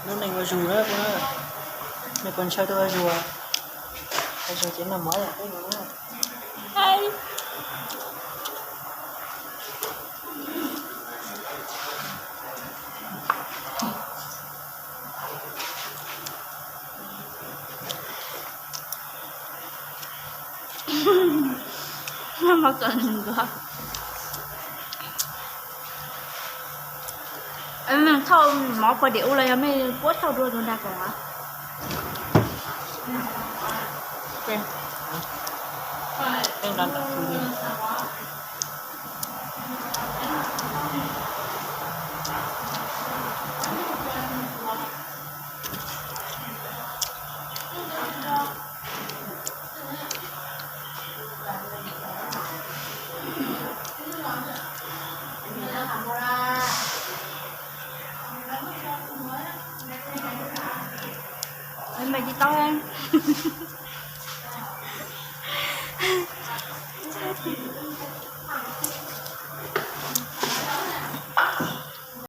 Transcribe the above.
Lub neej ua zug na, nws pos ntshaw tuaj ua zug, ua zug ces noj mov yam peb no na. Maj mam kom nws ntuav. Mej thauj mov pov diam ub los yog mej puab thauj dua rau nrag koom os? Mas tsis tau.